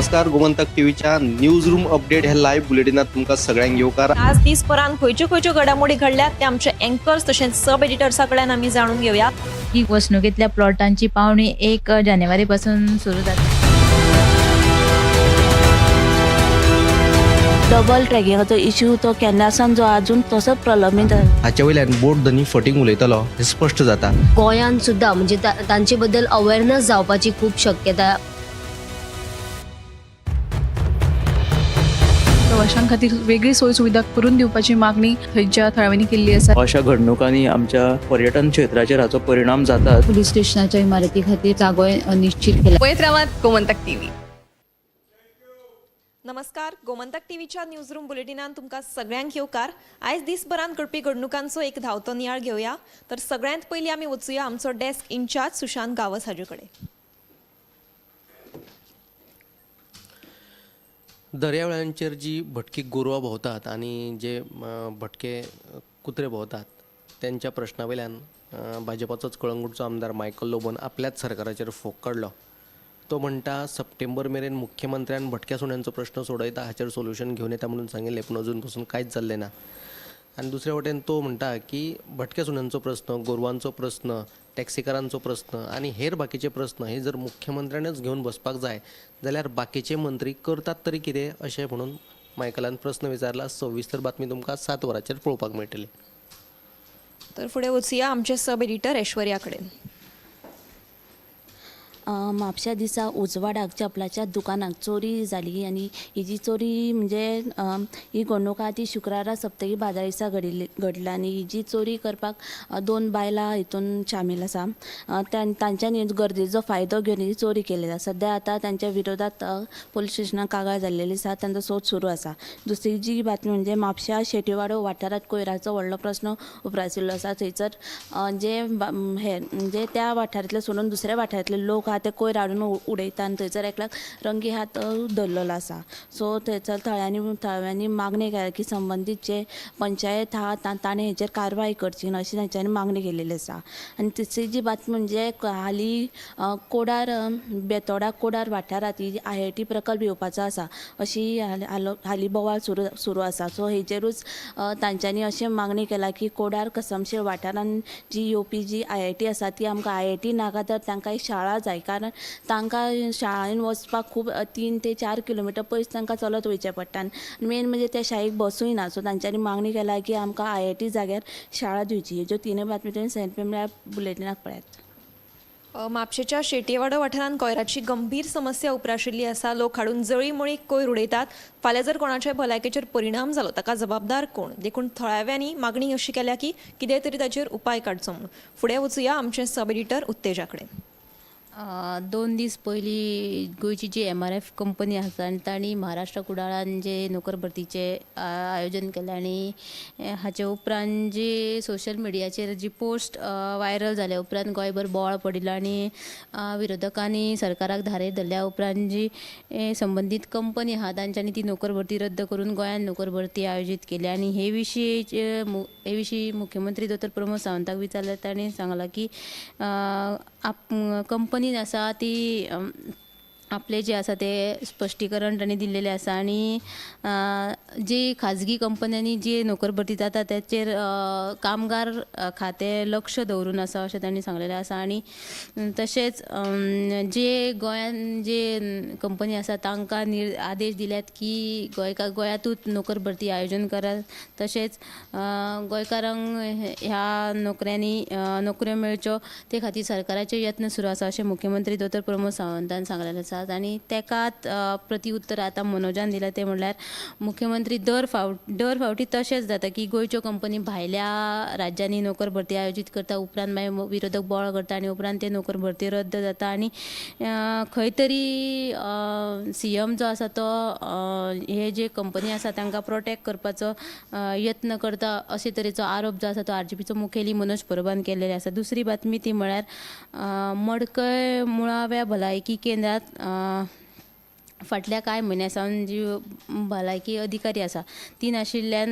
नमस्कार, गोमंतक टीव्हीच्या news room update ह्या लाईव्ह बुलेटिनात तुमकां सगळ्यांक येवकार. आज दिसभरान खंयच्यो खंयच्यो घडामोडी घडल्यात ते आमचे अँकर्स तशेंच सब एडिटर्सा कडल्यान आमी जाणून घेवया. ही वसणुकेंतल्या प्लॉटांची पावणी 1 जानेवारी पासून सुरू जाता. डबल ट्रॅकिंगाचो इश्यू तो केन्नासान जो अजून तसोच प्रलंबीत आसा. हाचे वयल्यान बोट धनी फटींग उलयतलो हें स्पश्ट जाता. गोंयांत सुद्दां म्हणजे तांचे बद्दल अवेअरनेस जावपाची खूब शक्यता. प्रवाशां खातीर वेगळी सोय सुविधा करून दिवपाची मागणी थंयच्या थळाव्यांनी केल्ली आसा. अशा घडणुकांनी आमच्या पर्यटन क्षेत्राचेर हाचो परिणाम जाता. पुलीस स्टेशनाच्या इमारती खातीर जागोय निश्चित केला. पळयत रावात गोमंतक टीव्ही. नमस्कार, गोमंतक टीव्हीच्या न्यूज रूम बुलेटिनान तुमकां सगळ्यांक येवकार. आयज दिसभरान घडपी घडणुकांचो एक धांवतो नियाळ घेवया. तर सगळ्यांत पयलीं आमी वचुया आमचो डेस्क इन्चार्ज सुशांत गांवस हाजे कडेन. दर्यावेळांचेर जी भटकी गोरवां भोंवतात आनी जे भटके कुत्रे भोंवतात त्यांच्या प्रश्ना वयल्यान भाजपाचोच कळंगूटचो आमदार मायकल लोबोन आपल्याच सरकाराचेर फोग काडलो. तो म्हणटा सप्टेंबर मेरेन मुख्यमंत्र्यान भटक्या सुण्यांचो प्रश्न सोडयता, हाचेर सोल्युशन घेवन येता म्हणून सांगिल्लें, पूण अजून पसून कांयच जाल्लें ना. आनी दुसरे वटेन तो म्हणटा की भटक्या सुण्यांचो प्रश्न, गोरवांचो प्रश्न, टॅक्सीकारांचो प्रश्न आनी हेर बाकीचे प्रश्न हे जर मुख्यमंत्र्यानच घेवन बसपाक जाय जाल्यार बाकीचे मंत्री करतात तरी कितें अशें म्हणून मायकलान प्रश्न विचारला. सविस्तर बातमी तुमकां 7 वरांचेर पळोवपाक मेळटली. तर फुडें वचुया आमचे सब एडिटर ऐश्वर्या कडेन. म्हापश्या दिसा उजवाडाक चपलाच्या दुकानाक चोरी जाली आनी ही जी चोरी म्हणजे ही घडणूक आहा ती शुक्रारा सप्तकी बाजार दिसा घडला आनी ही जी चोरी करपाक 2 बायलां हितून शामील आसा. तांच्यांनी गर्देचो फायदो घेवन ही चोरी केल्ली आसा. सद्या आतां तांच्या विरोधात पोलीस स्टेशनाक कागाळ जाल्लेली आसा, तांचो सोद सुरू आसा. दुसरी जी बातमी म्हणजे म्हापश्या शेटीवाडो वाठारांत कोयराचो व्हडलो प्रस्न उप्रासिल्लो आसा. थंयसर जे हे म्हणजे त्या वाठारांतले सोडून दुसऱ्या वाठारांतले लोक आहा ते कोयर हाडून उडयता आनी थंयसर एकल्याक रंगी हात धरलेलो आसा. सो थंयसर थळाव्यांनी मागणी केल्या की संबंदीत जे पंचायत आहा ताणें हेचेर कारवाय करची अशी तांच्यांनी मागणी केलेली आसा. आनी तिसरी जी बातमी म्हणजे हालीं कोडार बेतोडा कोडार वाठारांत ही IIT प्रकल्प येवपाचो आसा अशी हालीं बोवाळ सुरू आसा. सो हेचेरूच तांच्यांनी अशें मागणी केला की कोडार कसमशेर वाठारांत जी येवपी जी IIT आसा ती आमकां IIT नाका तर तांकां एक शाळा जाय, कारण तांकां शाळेन वचपाक खूब 3 ते 4 किलोमिटर पयस तांकां चलत वयचें पडटा आनी मेन म्हणजे त्या शाळेक बसूय ना. सो तांच्यांनी मागणी केला की आमकां IIT जाग्यार शाळा दिवची. ह्यो तिनूय बातमी तुमी 7 PM बुलेटिनाक पळयात. म्हापशेच्या शेटयेवाडो वाठारांत कोयराची गंभीर समस्या उप्राशिल्ली आसा. लोक हाडून जळीमळी कोयर उडयतात. फाल्यां जर कोणाच्या भलायकेचेर परिणाम जालो ताका जबाबदार कोण? देखून थळाव्यांनी मागणी अशी केल्या की कितें तरी ताचेर उपाय काडचो म्हणून. फुडें वचुया आमचे सब एडिटर उत्तेजा कडेन. 2 दीस पयलीं गोंयची जी MRF company आसा आनी तांणी महाराष्ट्र कुडाळान जे नोकर भरतीचें आयोजन केलें आनी हाचे उपरांत जी सोशल मिडियाचेर जी पोस्ट वायरल जाल्या उपरांत गोंयभर बोवाळ पडिल्लो आनी विरोधकांनी सरकाराक धारेर धरल्या उपरांत जी संबंदीत कंपनी आहा तांच्यांनी ती नोकर भरती रद्द करून गोंयांत नोकर भरती आयोजीत केली. आनी हे विशीं मुख्यमंत्री दोतोर प्रमोद सावंताक विचारलें, तांणी सांगलां की कंपनी आसा ती आपले जे आसा ते स्पश्टीकरण तांणी दिल्लेलें आसा आनी जी खाजगी कंपन्यांनी जी नोकर भरती जाता ताचेर कामगार खातें लक्ष दवरून आसा अशें तांणी सांगलेलें आसा. आनी तशेंच जे गोंयान जे कंपनी आसा तांकां आदेश दिल्यात की गोंयांतूच नोकर भरती आयोजन करात, तशेंच गोंयकारांक ह्या नोकऱ्यांनी नोकऱ्यो मेळच्यो ते खातीर सरकाराचे यत्न सुरू आसा अशें मुख्यमंत्री दोतोर प्रमोद सावंतान सांगलेलें आसा. आनी तेकाच प्रतिउत्तर आतां मनोजान दिलां तें म्हणल्यार मुख्यमंत्री दर फावटी तशेंच जाता की गोंयच्यो कंपनी भायल्या राज्यांनी नोकर भरती आयोजीत करता, उपरांत मागीर विरोधक बोवाळ करता आनी उपरांत ते नोकर भरती रद्द जाता आनी खंय तरी CM जो आसा तो हे जे कंपनी आसा तांकां प्रोटेक्ट करपाचो यत्न करता अशे तरेचो आरोप जो आसा तो RGPचो मुखेली मनोज परबान केल्लेलो आसा. दुसरी बातमी ती म्हळ्यार मडकय मुळाव्या भलायकी केंद्रात फाटल्या कांय म्हयन्या सावन जी भलायकी अधिकारी आसा ती नाशिल्ल्यान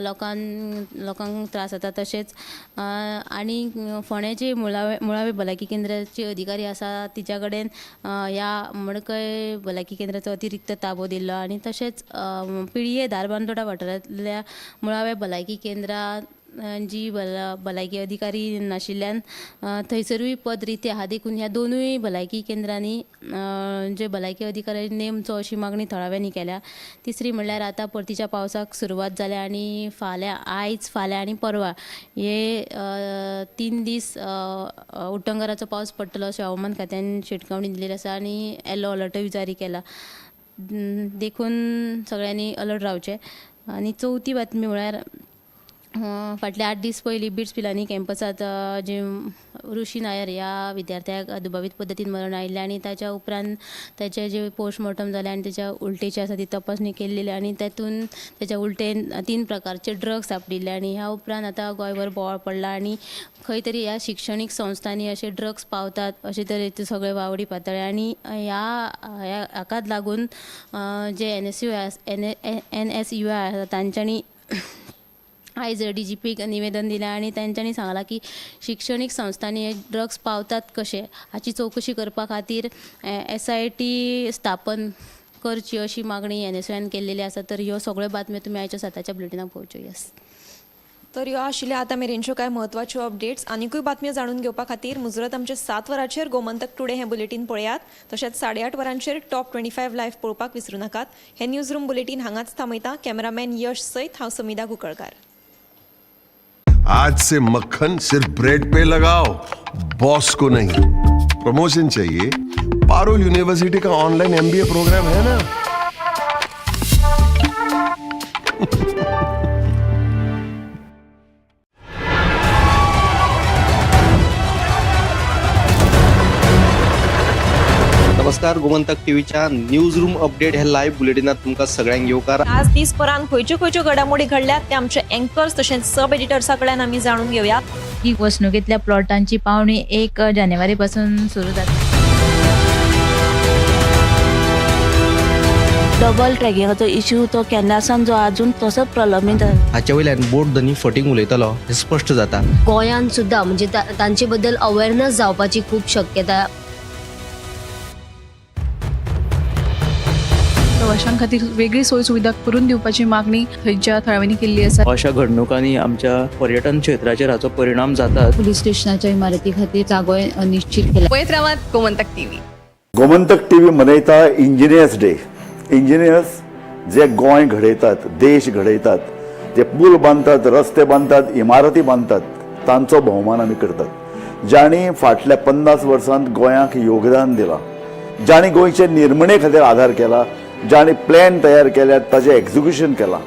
लोकांक त्रास जाता. तशेंच आनी फोंडें जे मुळावे भलायकी केंद्राची अधिकारी आसा तिच्या कडेन ह्या मडकय भलायकी केंद्राचो अतिरिक्त ताबो दिल्लो आनी तशेंच पिळये धारबांदोडा वाठारांतल्या मुळाव्या भलायकी केंद्रां जी भलायकी अधिकारी नाशिल्ल्यान थंयसरूय पद रितें आहा. देखून ह्या दोनूय भलायकी केंद्रांनी जे भलायकी अधिकारी नेमचो अशी मागणी थळाव्यांनी केल्या. तिसरी म्हणल्यार आतां परतीच्या पावसाक सुरवात जाल्या आनी फाल्यां आयज फाल्यां आनी परवा हे 3 दीस उटंगाराचो पावस पडटलो अशें हवामान खात्यान शिटकावणी दिल्ली आसा आनी येलो अलर्टूय जारी केला. देखून सगळ्यांनी अलर्ट रावचें. आनी चवथी बातमी म्हळ्यार फाटले 8 दीस पयलीं बिट्स पिलानी कॅम्पसांत जे ऋषी नायर ह्या विद्यार्थ्याक दुबावीत पद्दतीन मरण आयिल्लें आनी ताच्या उपरांत ताचें जें पोस्टमॉर्टम जालें आनी ताच्या उलटेची आसा ती तपासणी केल्ली आनी तातूंत ताच्या उलटेन 3 प्रकारचे ड्रग्स सांपडिल्ले आनी ह्या उपरांत आतां गोंयभर बोवाळ पडला आनी खंय तरी ह्या शिक्षणीक संस्थांनी अशे ड्रग्स पावतात अशे तरेचे सगळे वावडी पातळ्ळे आनी ह्या हाकाच लागून जे NSUI आसा तांच्यांनी आयज DGPक निवेदन दिलें आनी तांच्यांनी सांगलां की शिक्षणीक संस्थांनी हे ड्रग्स पावतात कशे हाची चवकशी करपा खातीर SIT स्थापन करची अशी मागणी NSUIन केल्लेली आसा. तर ह्यो सगळ्यो बातम्यो तुमी आयच्या 7च्या बुलेटिनाक पळोवच्यो. येस, तर ह्यो आशिल्ल्यो आतां मेरेनच्यो कांय म्हत्वाच्यो अपडेट्स. आनिकूय बातम्यो जाणून घेवपा खातीर मुजरत आमचे 7 वरांचेर गोमंतक टुडे हें बुलेटीन पळयात. तशेंच 8:30 वरांचेर टॉप 25 लायव्ह पळोवपाक विसरूं नाकात. हें न्यूज रूम बुलेटीन हांगाच थांबयता. कॅमेरामॅन यश सयत हांव समिधा कुंकळकार. आज से मक्खन सिर्फ ब्रेड पे लगाओ, बॉस को नहीं. प्रमोशन चाहिए? पारुल यूनिवर्सिटी का ऑनलाइन एमबीए प्रोग्राम है ना. नमस्कार, गोमंतक टीव्हीच्या न्यूज रूम अपडेट ह्या लायव्ह बुलेटिनात तुमकां सगळ्यांक येवकार. आज दीसभरान खंयच्यो खंयच्यो घडामोडी घडल्यात ते आमचे अँकर्स तशेंच सब एडिटर्सा कडल्यान आमी जाणून घेवया. ही वसणुकेंतल्या प्लॉटांची पावणी 1 जानेवारी पासून सुरू जाता. डबल ट्रॅकिंगाचो इश्यू तो केन्नासान जो आजून तसोच प्रलंबीत. हाचे वयल्यान बोट धनी फटींग उलयतालो हें स्पश्ट जाता. गोंयांत सुद्दां म्हणजे तांचे बद्दल अवेअरनेस जावपाची खूब शक्यता. प्रवाशां खातीर वेगळी सोय सुविधा करून दिवपाची मागणी थंयच्या थळाव्यांनी केल्ली आसा. अशा घडणुकांनी आमच्या पर्यटन क्षेत्राचेर हाचो परिणाम जाता. पुलीस स्टेशनाच्या इमारती खातीर जागोय निश्चित केला. पळयत रावात गोमंतक टीव्ही. गोमंतक टीव्ही मनयता इंजिनियर्स डे. इंजिनियर्स जे गोंय घडयतात, देश घडयतात, जे पूल बांदतात, रस्ते बांदतात, इमारती बांदतात, तांचो भोवमान आमी करतात. जांणी फाटल्या 50 वर्सांत गोंयाक योगदान दिलां, जांणी गोंयचे निर्मणे खातीर आधार केला, जांणी प्लॅन तयार केल्यात ताचें एक्झिक्युशन केलां,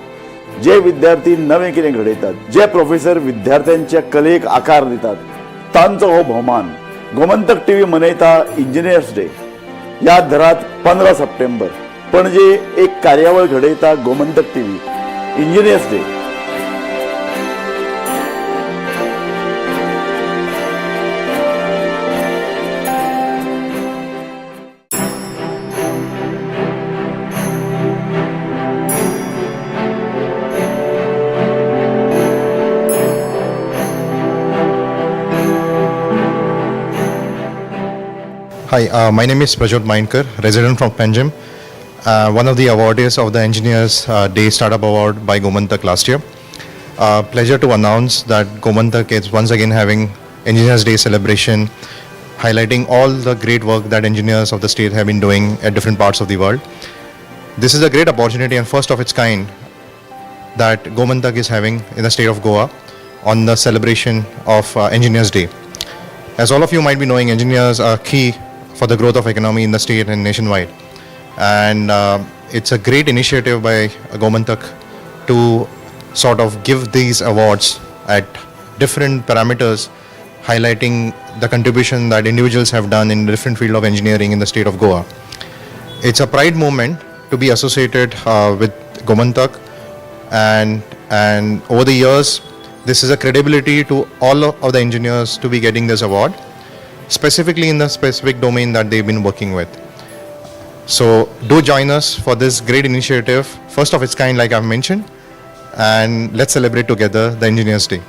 जे विद्यार्थी नवें कितें घडयतात, जे प्रोफेसर विद्यार्थ्यांच्या कलेक आकार दितात, तांचो हो भोवमान. गोमंतक टीव्ही मनयता इंजिनियर्स डे. याद धरात, 15 सप्टेंबर पणजे एक कार्यावळ घडयता Gomantak TV engineers day. Hi, my name is Prajot Mainkar, resident from Panjim, one of the awardees of the Engineers Day Startup Award by Gomantak last year. Pleasure to announce that Gomantak is once again having Engineers Day celebration, highlighting all the great work that engineers of the state have been doing at different parts of the world. This is a great opportunity and first of its kind that Gomantak is having in the state of Goa on the celebration of Engineers Day. As all of you might be knowing, engineers are key for the growth of economy in the state and nationwide. And it's a great initiative by Gomantak to sort of give these awards at different parameters, highlighting the contribution that individuals have done in different field of engineering in the state of Goa. It's a pride moment to be associated with Gomantak, and over the years, this is a credibility to all of the engineers to be getting this award, specifically in the specific domain that they've been working with. So do join us for this great initiative, first of its kind, like I've mentioned, and let's celebrate together the Engineers Day.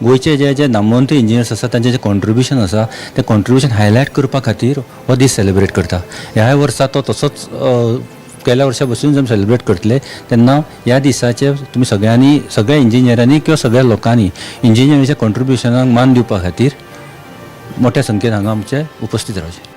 गोंयचे जे जे नामवंत engineers आसा तांचें जें contribution आसा तें contribution highlight करपा खातीर हो दीस सेलिब्रेट करता. ह्याय वर्सा तो तसोच गेल्या वर्सा बसून आमी सेलिब्रेट करतले. तेन्ना ह्या दिसाचे तुमी सगळ्यांनी, सगळ्या इंजिनियरांनी किंवा सगळ्या लोकांनी इंजिनियरिंगच्या कॉन्ट्रिब्युशनाक मान दिवपा खातीर मोठ्या संख्येन हांगा आमचे उपस्थित रावचे.